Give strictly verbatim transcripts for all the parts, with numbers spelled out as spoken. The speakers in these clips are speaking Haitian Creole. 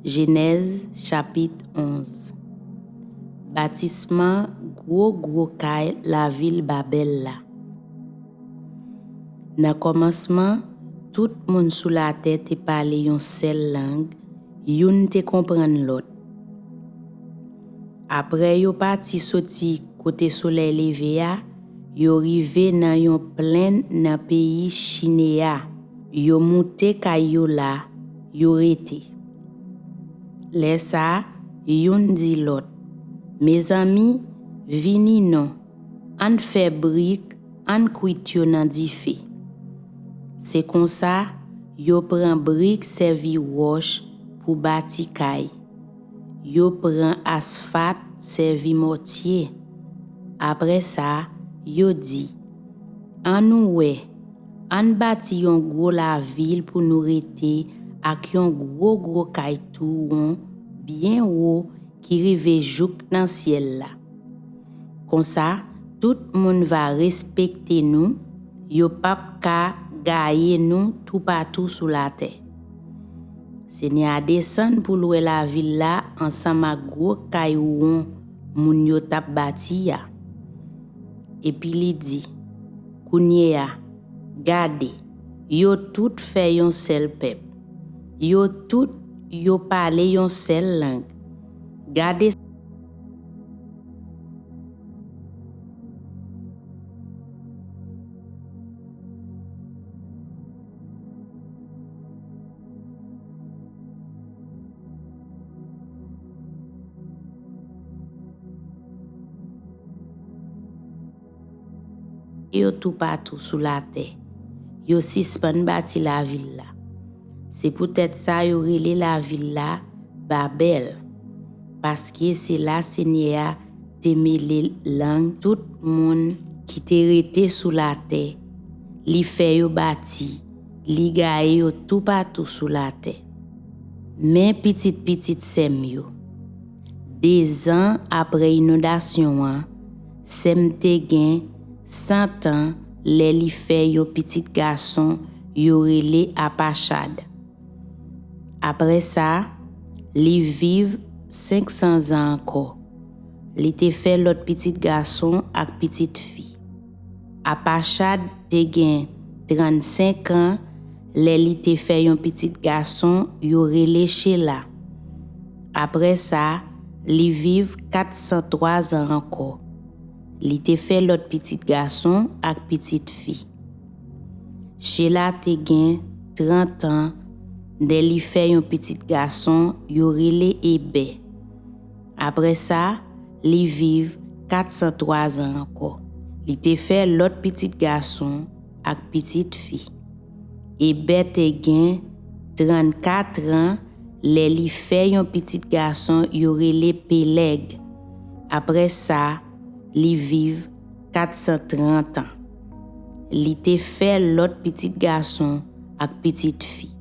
Jenèz, chapit onz. Batisman gwo gwo kay lavil Babèl la. Nan kòmansman, tout moun sou latè te pale yon sèl lang, youn te konprann lòt. Apre yo pati soti kote solèy leve a, yo rive nan yon plenn nan peyi Chine a. Yo moute kay yo la, yo rete. Lè sa a, youn di lòt, "Mezanmi, vini non, ann fè brik, ann kwit yo nan dife." Se konsa, yo pran brik sèvi wòch pou bati kay. Yo pran asfat sèvi mòtye. Apre sa, yo di, "Annou wè, ann bati yon gwo lavil pou nou rete ak yon gwo gwo kay tou won, byen wo, ki rive jouk nan syèl la. Konsa, tout moun va respekte nou, yo p ap ka gaye nou toupatou sou latè." Senyè a desann pou l wè lavil la ansanm ak gwo kay won moun yo t ap bati a. Epi li di, "Kounye a, gade, yo tout fè yon sèl pèp. Yo tout, yo pale yon sèl lang. Gade, yo toupatou sou latè. Yo sispann bati lavil la." Se poutèt sa yo rele lavil la Babèl, paske se la Senyè a te mele lang tout moun ki te rete sou latè. Li fè yo bati, li gaye yo toupatou sou latè. Men pitit pitit sè m yo, dezan apre inondasyon an, sè m te gen santan lè li fè yon pitit gason yo rele Apachad. Apre sa, li viv senksan zan ankò. Li te fè lòt pitit gason ak pitit fi. Apachad te gen trannsenk an lè li te fè yon pitit gason yo rele Chela. Apre sa, li viv kat san twa zan ankò. Li te fè lòt pitit gason ak pitit fi. Chela te gen trant an lè li fè yon pitit gason yo rele Ebè. Apre sa, li viv kat san twa zan ankò. Li te fè lòt pitit gason ak pitit fi. Ebè te gen trannkat an lè li fè yon pitit gason yo rele Pelèg. Apre sa, li viv kat san trant an. Li te fè lòt pitit gason ak pitit fi.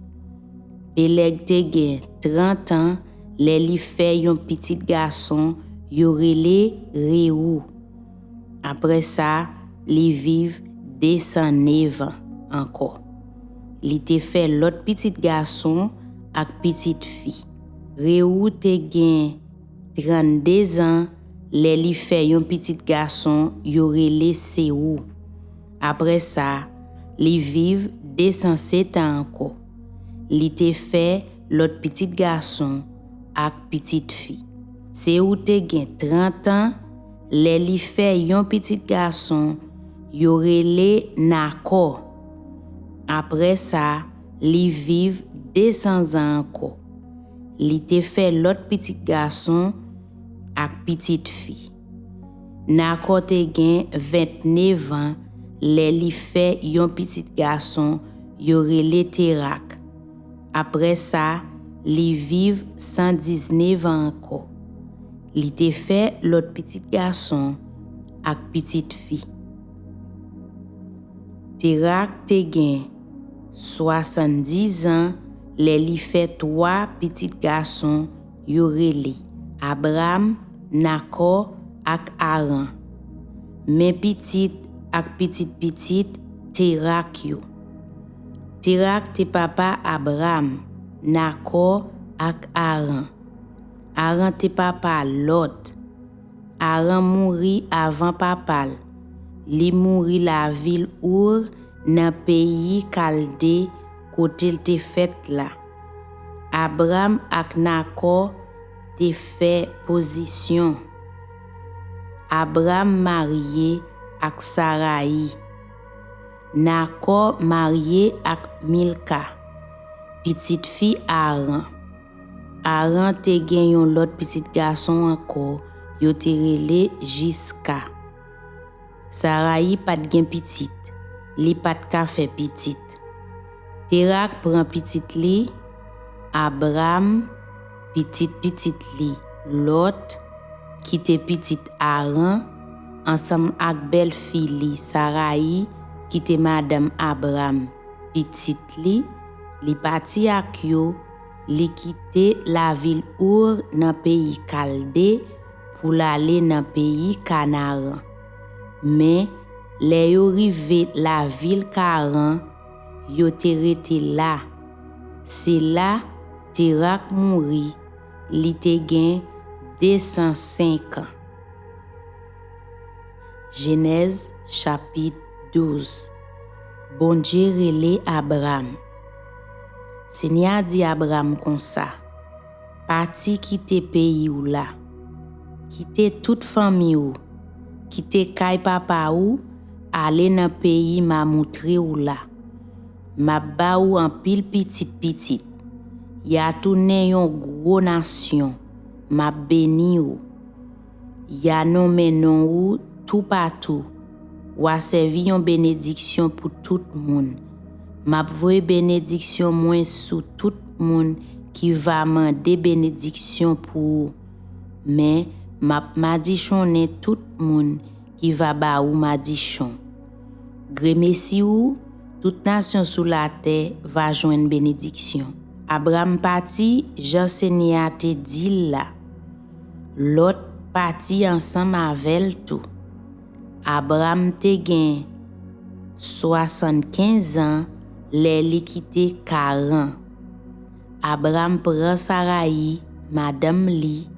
Pelèg te gen trant an lè li fè yon pitit gason yo rele Rewou. Apre sa, li viv de san nèf an ankò. Li te fè lòt pitit gason ak pitit fi. Rewou te gen trannde zan lè li fè yon pitit gason yo rele Sewou. Apre sa, li viv de san sèt an ankò. Li te fè lòt pitit gason ak pitit fi. Sewou te gen trant an lè li fè yon pitit gason yo rele Nakò. Apre sa, li viv de san zan ankò. Li te fè lòt pitit gason ak pitit fi. Nakò te gen ventnèf an lè li fè yon pitit gason yo rele Terak. Apre sa, li viv san diznèf an ankò. Li te fè lòt pitit gason ak pitit fi. Terak te gen swasanndis an lè li fè twa pitit gason yo rele Abram, Nakò ak Aran. Men pitit ak pitit pitit Terak yo. Terak te papa Abram, Nakò ak Aran. Aran te papa Lòt. Aran mouri avan papa l. Li mouri lavil Our nan peyi Kalde kote l te fèt la. Abram ak Nakò te fè pozisyon. Abram marye ak Sarayi. Nakò marye ak Milka, pitit fi Aran. Aran te gen yon lòt pitit gason ankò, yo te rele Jiska. Sarayi pa t gen pitit, li pa t ka fè pitit. Terak pran pitit li, Abram, pitit pitit li, Lòt, ki te pitit Aran, ansanm ak bèlfi li Sarayi, ki te madanm Abram, pitit li, li pati ak yo, li kite lavil Our nan peyi Kalde pou l ale nan peyi Kanaran. Men, lè yo rive lavil Karan, yo te rete la. Se la Terak mouri, li te gen de san senk an. Jenèz chapit douz. Bondye rele Abram. Senyè a di Abram konsa, pati kite peyi w la, kite tout fanmi w, kite kay papa w, ale nan peyi m a moutre w la. M ap ba ou anpil pitit pitit. Y a tounen yon gwo nasyon. M ap beni ou. Y a nonmen non ou toupatou. W a sèvi yon benediksyon pou tout moun. M ap voye benediksyon mwen sou tout moun ki va mande benediksyon pou ou. Men, m ap madichonnen tout moun ki va ba ou madichon. Gremesi ou, tout nasyon sou latè va jwenn benediksyon. Abram pati jan Senyè a te di l la. Lòt pati ansanm avè l tou. Abram te gen swasannkenz an lè li kite Karan. Abram pran Sarayi, madanm li,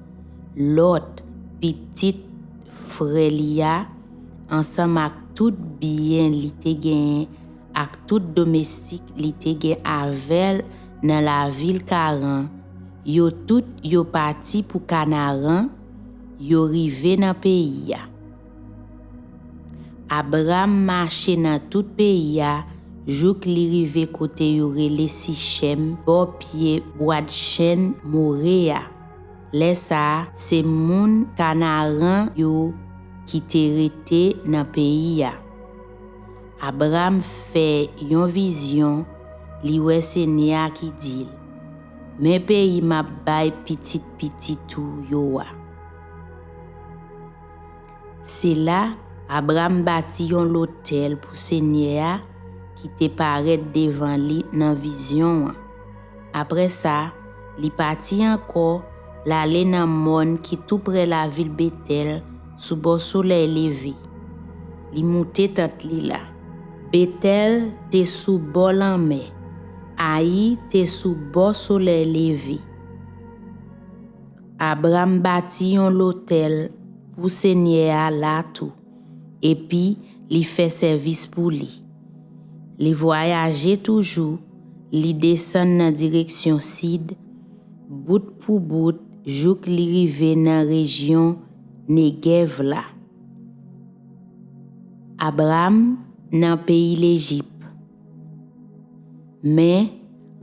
Lòt, pitit frè li a, ansanm ak tout byen li te genyen ak tout domestik li te gen avè l nan lavil Karan, yo tout yo pati pou Kanaran, yo rive nan peyi a. Abram mache nan tout peyi a jouk li rive kote yo rele Sichèm, bò pye bwadchèn More a. Lè sa a, se moun Kanaran yo ki te rete nan peyi a. Abram fè yon vizyon, li wè Senyè a ki di l, men peyi m ap bay pitit pitit ou yo a. Se la, Abram bati yon lotèl pou Senyè a ki te parèt devan li nan vizyon an. Apre sa, li pati ankò, l ale nan mòn ki toupre lavil Betèl, sou bò solèy leve. Li moute tant li la. Betèl te sou bò lanmè, Ayi te sou bò solèy leve. Abram bati yon lotèl pou Senyè a la tou, epi li fè sèvis pou li. Li vwayaje toujou, li desann nan direksyon sid, bout pou bout, jouk li rive nan rejyon Negèv la. Abram nan peyi Lejip. Men,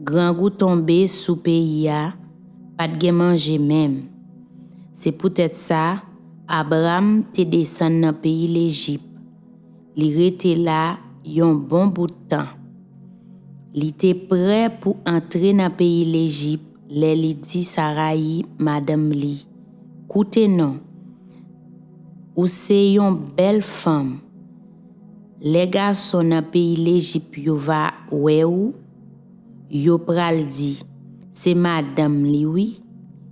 grangou tonbe sou peyi a, pa t gen manje menm. Se poutèt sa, Abram te desann nan peyi Lejip. Li rete la yon bon bout tan. Li te prè pou antre nan peyi Lejip lè li di Sarayi, madanm li, koute non, ou se yon bèl fanm. Lè gason nan peyi Lejip yo va wè ou, yo pral di, se madanm li wi,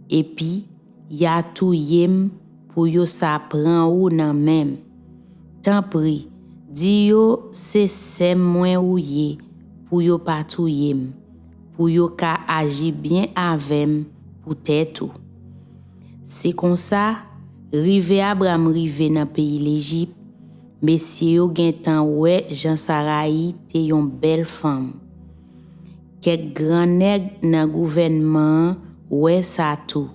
epi y a touye m pou yo sa pran ou nan men m. Tanpri, di yo se sè mwen ou ye pou yo pa touye m, pou yo ka aji byen avè m pou tèt ou. Se konsa, rive Abram rive nan peyi Lejip, mesye yo gentan wè jan Sarayi te yon bèl fanm. Kèk gran nèg nan gouvènman an wè sa tou.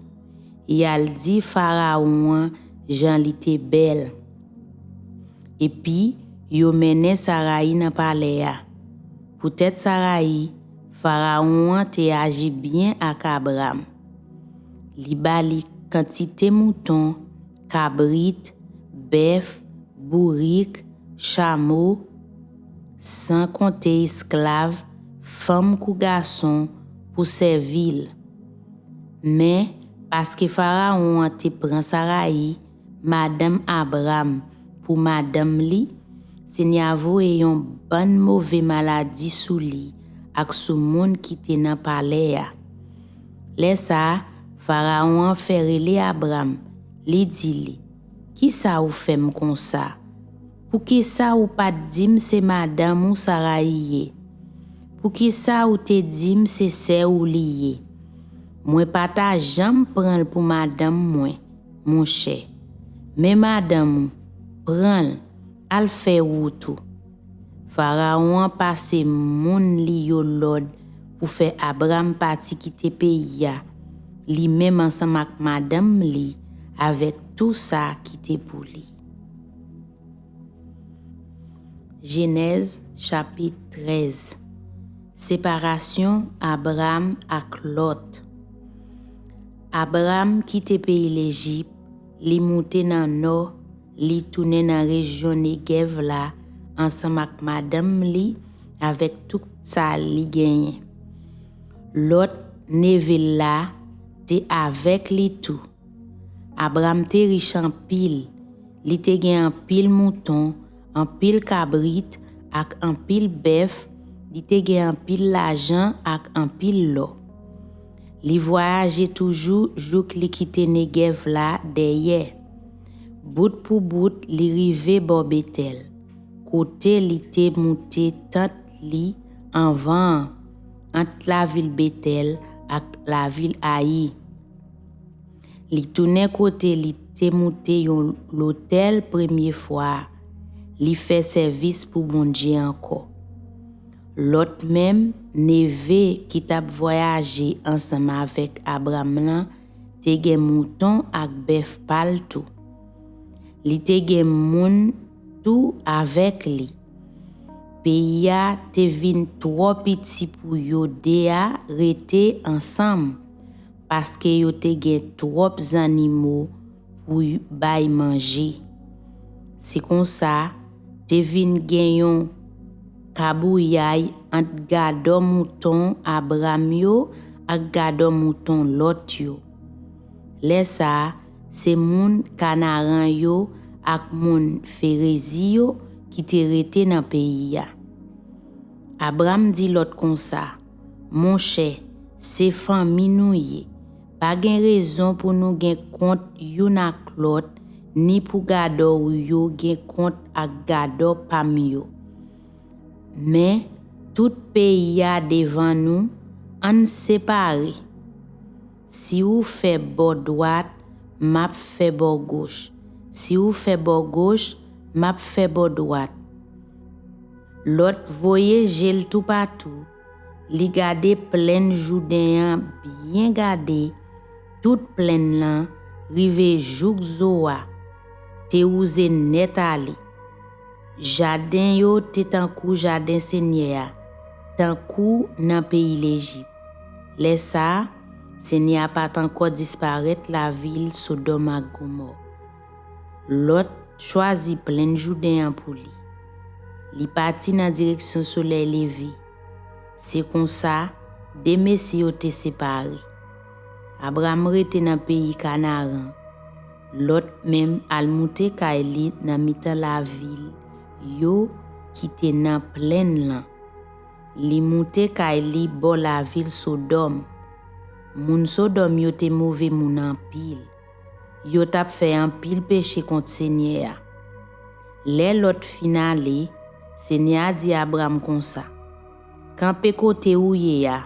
Y al di Farawon an jan li te bèl. Epi, yo mennen Sarayi nan palè a. Poutèt Sarayi, Farawon an te aji byen ak Abram. Li ba li kantite mouton, kabrit, bèf, bourik, chamo, san konte esklav, fanm kou gason, pou sèvi l. Men, paske Farawon an te pran Sarayi, madanm Abram, pou madanm li, Senyè a voye yon bann move maladi sou li ak sou moun ki te nan palè a. Lè sa a, Farawon an fè rele Abram, li di li, "Kisa ou fè m konsa? Poukisa ou pa t di m se madanm ou Sarayi ye? Poukisa ou te di m se sè ou li ye? Mwen pa ta janm pran l pou madanm mwen, monchè. Men madanm ou, pran l, al fè wout ou." Farawon an pase moun li yo lòd pou fè Abram pati kite peyi a, li menm ansanm ak madanm li, avèk tou sa ki te pou li. Jenèz, chapit trèz. Separasyon Abram ak Lòt. Abram kite peyi Lejip, li moute nan nò, li tounen nan rejyon Negèv la ansanm ak madanm li, avèk tout sa li genyen. Lòt, neve l la, te avèk li tou. Abram te rich anpil. Li te gen anpil mouton, anpil kabrit, ak anpil bèf. Li te gen anpil lajan ak anpil lò. Li vwayaje toujou jouk li kite Negèv la dèyè. Bout pou bout, li rive bò Betèl, kote li te moute tant li anvan an, ant lavil Betèl ak lavil Ayi. Li tounen kote li te moute yon lotèl premye fwa a, li fè sèvis pou Bondye ankò. Lòt menm, neve ki t ap vwayaje ansanm avèk Abram lan, te gen mouton ak bèf pa l tou. Li te gen moun tou avèk li. Peyi a te vin twò piti pou yo de a rete ansanm, paske yo te gen twòp zannimo pou y-, bay manje. Se konsa, te vin gen yon kabouyay ant gadò mouton Abram yo ak gadò mouton Lòt yo. Lè sa a, se moun Kanaran yo ak moun Ferezi yo ki te rete nan peyi a. Abram di Lòt konsa, "Monchè, se fanmi nou ye. Pa gen rezon pou nou gen kont youn ak lòt, ni pou gadò ou yo gen kont ak gadò pa m yo. Men, tout peyi a devan nou, ann separe. Si ou fè bò dwat, m ap fè bò goch. Si ou fè bò goch, m ap fè bò dwat." Lòt voye je l toupatou. Li gade plèn Jouden an byen gade, tout plèn lan, rive jouk Zowa, te wouze nèt ale. Jaden yo te tankou jaden Senyè a, tankou nan peyi Lejip. Lè sa a, Senyè a pa t ankò disparèt lavil Sodòm ak Gomò. Lòt chwazi plèn Jouden an pou li. Li pati nan direksyon solèy leve. Se konsa, de mesye yo te separe. Abram rete nan peyi Kanaran. Lòt menm al moute kay li nan mitan lavil yo ki te nan plèn lan. Li moute kay li bò lavil Sodòm. Moun Sodòm yo te move moun anpil. Yo t ap fè anpil peche kont Senyè a. Lè Lòt fin ale, Senyè a di Abram konsa, "Kanpe kote ou ye a,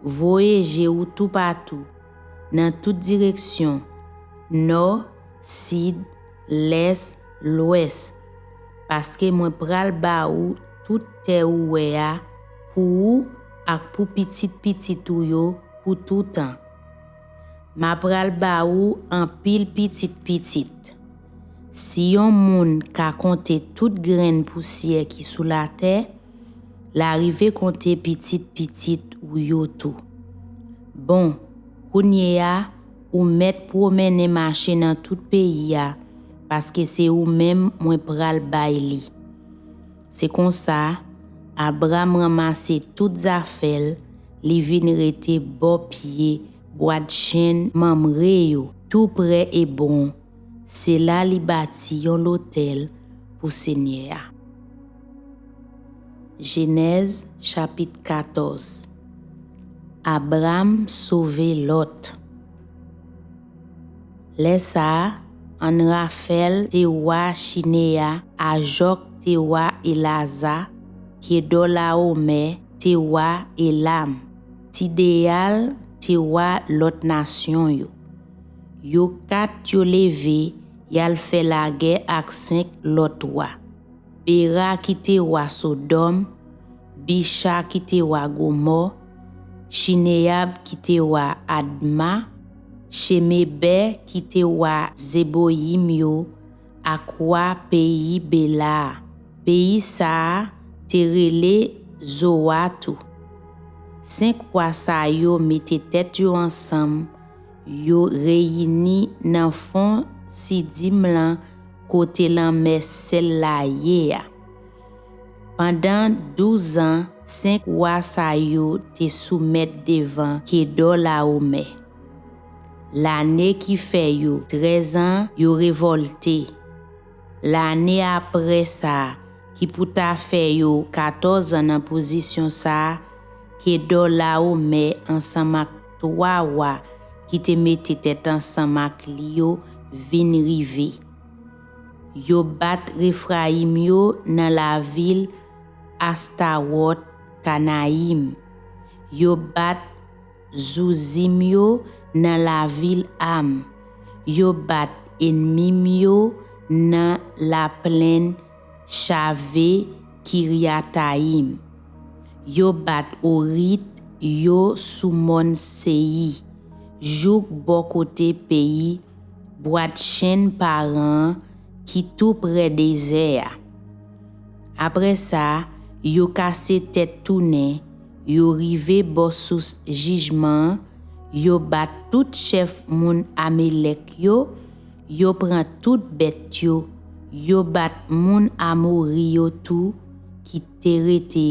voye je ou toupatou, nan tout direksyon, nò, sid, lès, lwès, paske mwen pral ba ou tout tè ou wè a pou ou ak pou pitit pitit ou yo pou toutan. M a pral ba ou anpil pitit pitit. Si yon moun ka konte tout grenn pousyè ki sou latè, l a rive konte pitit pitit ou yo tou. Bon, kounye a, ou mèt pwomennen mache nan tout peyi a, paske se ou menm mwen pral bay li. Se konsa, Abram ranmase tout zafè l, li vin rete bò pye bwadchenn Mamre yo, tou prè Ebwon. Se la li bati yon lotèl pou Senyè a. Jenèz, chapit katòz. Abram sove Lòt. Lè sa a, Anrafèl te wa Chineya, Ajòk te wa Elaza, Kedòlaomè te wa Elam, Tideyal te wa lòt nasyon yo. Yo kat yo leve, y al fè lagè ak senk lòt wa. Bera ki te wa Sodòm, Bicha ki te wa Gomò, Chineyab ki te wa Adma, Chemebè ki te wa Zeboyim yo, ak wa peyi Bela a. Peyi sa a te rele Zowa tou. Senk wa sa yo mete tèt yo ansanm, yo reyini nan fon Sidim lan kote lanmè sèl la ye a. Pandan douz an, senk wa sa yo te soumèt devan Kedòlaomè. Lane ki fè yo trèz an, yo revòlte. Lane apre sa, ki pou ta fè yo katòz an nan pozisyon sa a, Kedòlaomè ansanm ak twa wa ki te mete tèt ansanm ak li yo vin rive. Yo bat Refrayim yo nan lavil Astawòt Kanayim. Yo bat Zouzim yo nan lavil Am. Yo bat Enmim yo nan laplenn Chave Kiryatayim. Yo bat Orit yo sou mòn Seyi, jouk bò kote peyi bwadchenn Paran an ki tou prè dezè a. Apre sa, yo kase tèt tounen, yo rive bò sous jijman an, yo bat tout chèf moun Amelèk yo, yo pran tout bèt yo, yo bat moun Amori yo tou ki te rete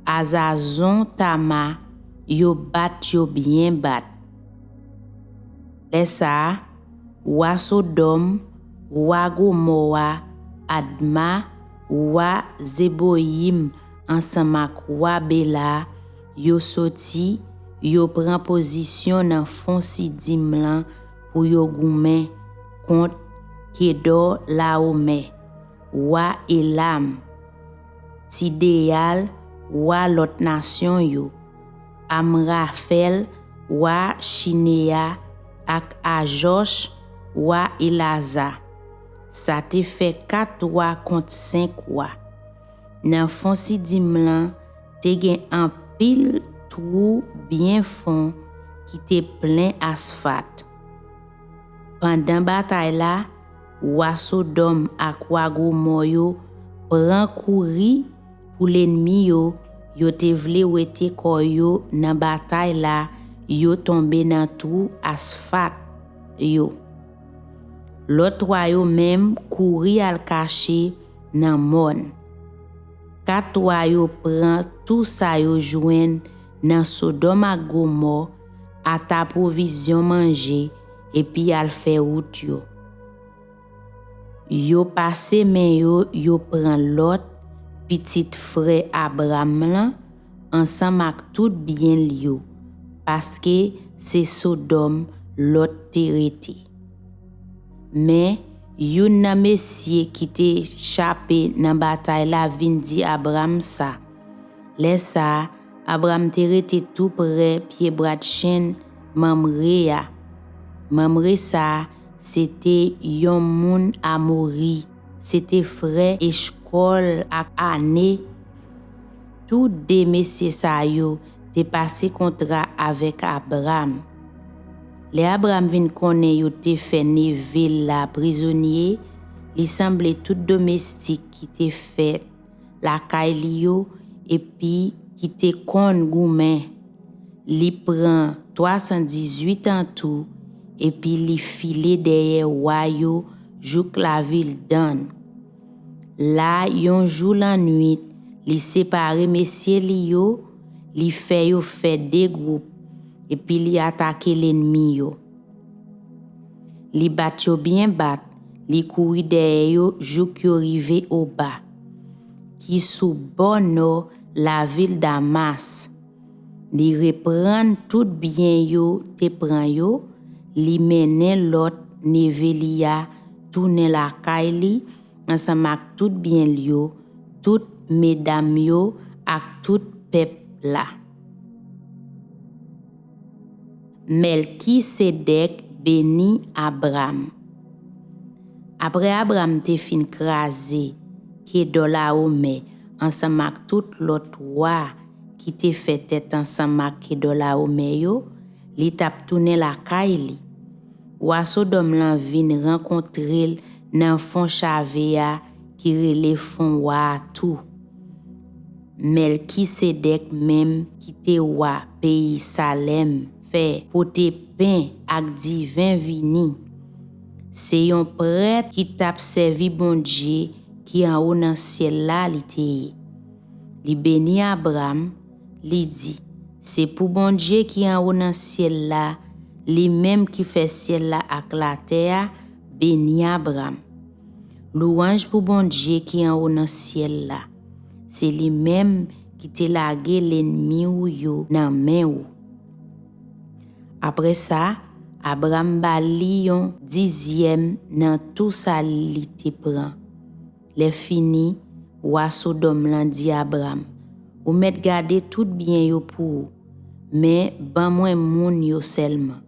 Azazon Tama, yo bat yo byen bat. Lè sa a, wa Sodòm, wa Gomò a, Adma, wa Zeboyim ansanm ak wa Bela a, yo soti, yo pran pozisyon nan fon Sidim lan pou yo goumen kont Kedòlaomè, wa Elam, Tideyal, wa lòt nasyon yo, Amrafèl, wa Chineya, ak Ajòch, wa Elaza. Sa te fè kat wa kont senk wa. Nan fon Sidim lan, te gen anpil twou byen fon ki te plen asfat. Pandan batay la, wa Sodòm ak wa Gomò yo pran kouri pou lènmi yo, yo te vle wete kò yo nan batay la, yo tonbe nan twou asfat yo. Lòt wa yo menm kouri al kache nan mòn. Kat wa yo pran tou sa yo jwenn nan Sodòm ak Gomò, ata pwovizyon manje, epi al fè wout yo. Yo pase men yo, yo pran Lòt, pitit frè Abram lan, ansanm ak tout byen l yo, paske se Sodòm Lòt te rete. Men, youn nan mesye ki te chape nan batay la vin di Abram sa. Lè sa a, Abram te rete tou prè pye bradchenn Mamre a. Mamre sa a, se te yon moun Amori, se te frè Echkòl ak Ane. Tou de mesye sa yo te pase kontra avèk Abram. Lè Abram vin konnen yo te fè neve l la prizonye, li sanble tout domestik ki te fèt lakay li yo epi ki te konn goumen. Li pran twa san dizuit an tou, epi li file dèyè wa yo jouk lavil Dann. La, yon jou lannwit, li separe mesye li yo, li fè yo fè de gwoup, epi li atake lènmi yo. Li bat yo byen bat, li kouri dèyè yo jouk yo rive Oba, ki sou bò nò lavil Damas. Li reprann tout byen yo te pran yo, li mennen lòt neve li a tounen lakay li ansanm ak tout byen l yo, tout medam yo ak tout pèp la. Mèlkisedèk beni Abram. Apre Abram te fin kraze Kedòlawomè ansanm ak tout lòt wa ki te fè tèt ansanm ak Kedòlawomè yo, li t ap tounen lakay li. Wa Sodòm lan vin rankontre l nan fon chave a ki rele Fon Wa a tou. Mèlkisedèk menm ki te wa peyi Salèm fè pote pen ak diven vini. Se yon prèt ki t ap sèvi Bondye ki anwo nan syèl la li te ye. Li beni Abram, li di, "Se pou Bondye ki anwo nan syèl la, li menm ki fè syèl la ak latè a, beni Abram. Lwanj pou Bondye ki anwo nan syèl la. Se li menm ki te lage lènmi w yo nan men w." Apre sa, Abram ba li yon dizyèm nan tou sa li te pran. Lè fini, wa Sodòm lan di Abram, "Ou mèt gade tout byen yo pou ou, men ban mwen moun yo sèlman."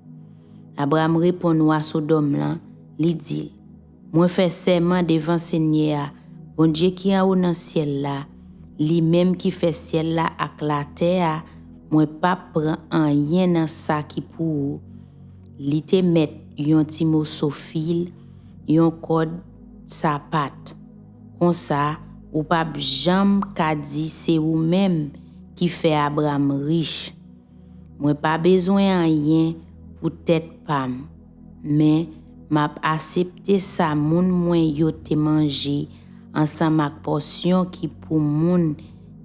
Abram reponn wa Sodòm lan, li di l, "Mwen fè sèman devan Senyè a, Bondye ki anwo nan syèl la, li menm ki fè syèl la ak latè a, mwen p ap pran anyen nan sa ki pou ou." Li te mèt yon ti moso fil, yon kòd sapat. Konsa, ou p ap janm ka di se ou menm ki fè Abram rich. Mwen pa bezwen anyen pou tèt pa m, men m ap aksepte sa moun mwen yo te manje ansanm ak pòsyon ki pou moun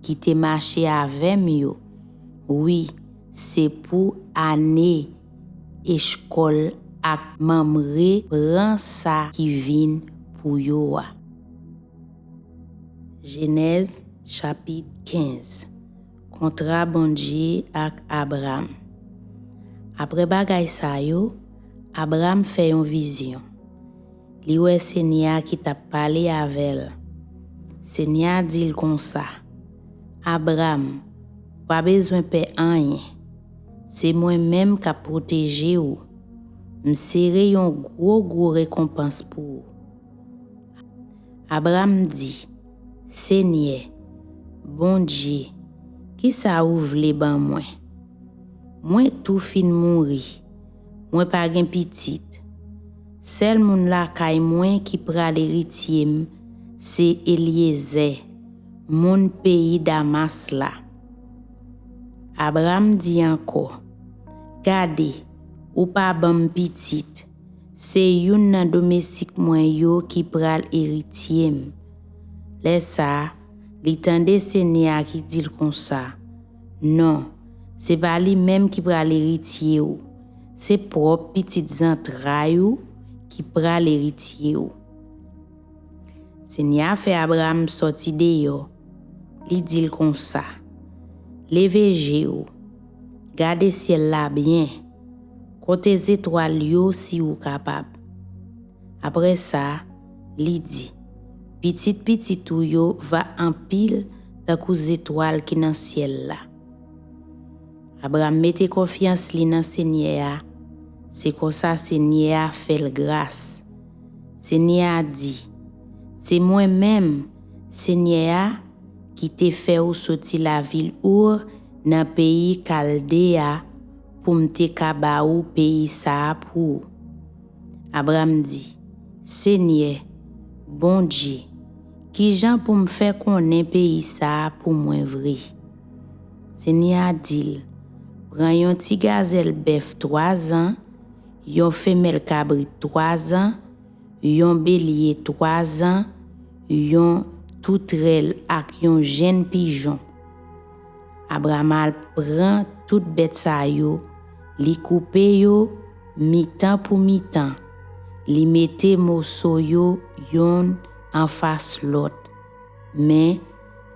ki te mache avè m yo. Wi, se pou Ane, Echkòl ak Mamre pran sa ki vin pou yo a. Jenèz, chapit kenz. Kontra Bondye ak Abram. Apre bagay sa yo, Abram fè yon vizyon. Li wè Senyè a ki t ap pale avè l. Senyè a di l konsa, "Abram, ou pa bezwen pè anyen. Se mwen menm k ap pwoteje w. M sere yon gwo, gwo rekonpans pou ou." Abram di, "Senyè, Bondye, kisa ou vle ban mwen? Mwen tou fin mouri, mwen pa gen pitit. Sèl moun lakay mwen ki pral eritye m se Elyezè, moun peyi Damas la." Abram di ankò, "Gade, ou pa ban m pitit. Se youn nan domestik mwen yo ki pral eritye m." Lè sa a, li tande Senyè a ki di l konsa, "Non, se pa li menm ki pral eritye w. Se pwòp pitit zantray ou ki pral eritye w." Senyè a fè Abram sòti deyò. Li di l konsa, "Leve je w, gade syèl la byen, konte zetwal yo si ou kapab." Apre sa, li di, "Pitit pitit ou yo va anpil tankou zetwal ki nan syèl la." Abram mete konfyans li nan Senyè a, se konsa Senyè a fè l gras. Senyè a di, Se mwen menm, Senyè a, ki te fè ou soti lavil Our nan peyi Kalde a pou m te ka ba ou peyi sa a pou ou. Abram di, Senyè, Bondye, ki jan pou m fè konnen peyi sa a pou mwen vre? Senyè a di l, Pran yon ti gazèl bèf twazan, yon femèl kabrit twazan, yon belye twazan, yon toutrèl ak yon jenn pijon. Abram al pran tout bèt sa yo, li koupe yo mitan pou mitan, li mete moso yo yonn anfas lòt, men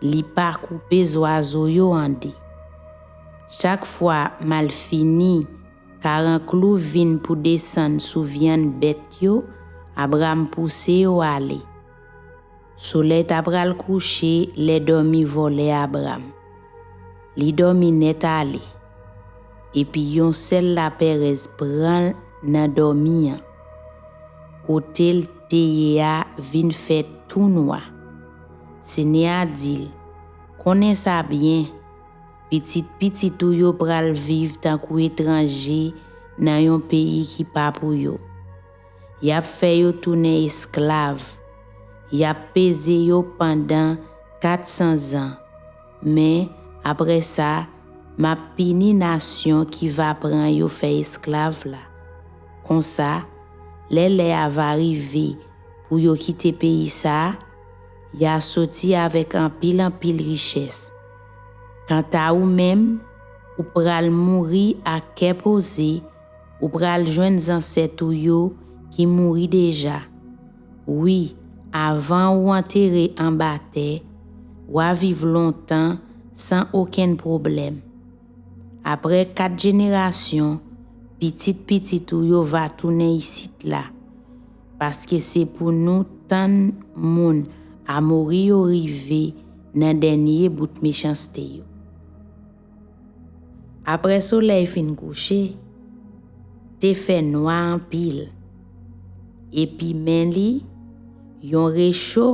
li pa koupe zwazo yo an de. Chak fwa malfini, karanklou vin pou desann sou vyann bèt yo, Abram pouse yo ale. Solèy ta pral kouche lè dòmi vòlè Abram. Li dòmi nèt ale. Epi yon sèl lapèrèz pran l nan dòmi an. Kote l te ye a vin fè tou nwa. Senyè a di l, Konnen sa byen, pitit pitit ou yo pral viv tankou etranje nan yon peyi ki pa pou yo. Y ap fè yo tounen esklav. Y ap peze yo pandan kat san zan. Men, apre sa, m ap pini nasyon ki va pran yo fè esklav la. Konsa, lè lè a va rive pou yo kite peyi sa a, y a soti avèk anpil anpil richès. Kanta ou menm, ou pral mouri ak kè poze, ou pral jwenn zansèt ou yo ki mouri deja. Wi, avan ou antere anba tè, w a viv lontan san okenn pwoblèm. Apre kat jenerasyon, pitit pitit ou yo va tounen isit la, paske se pou nou tann moun Amori yo rive nan dènye bout mechanste yo. Apre solèy fin kouche, te fè nwa anpil. Epi men li, yon recho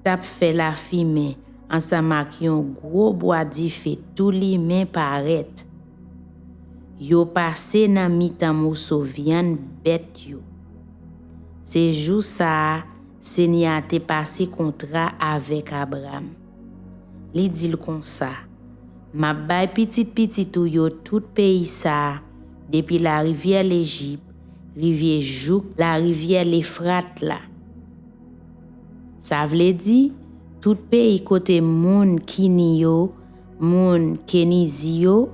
t ap fè lafimen ansanm ak yon gwo bwa dife tou limen parèt. Yo pase nan mitan moso vyann bèt yo. Se jou sa a Senyè a te pase kontra avèk Abram. Li di l konsa, M ap bay pitit pitit ou yo tout peyi sa a, depi larivyè Lejip rive jouk larivyè Lefrat la. Sa vle di, tout peyi kote moun Kini yo, moun Kenizi yo,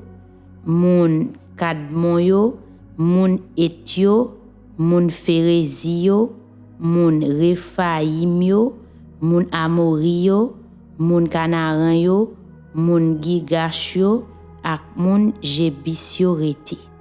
moun Kadmon yo, moun Et yo, moun Ferezi yo, moun Refayim yo, moun Amori yo, moun Kanaran yo, moun Gigach yo, ak moun Jebis yo rete.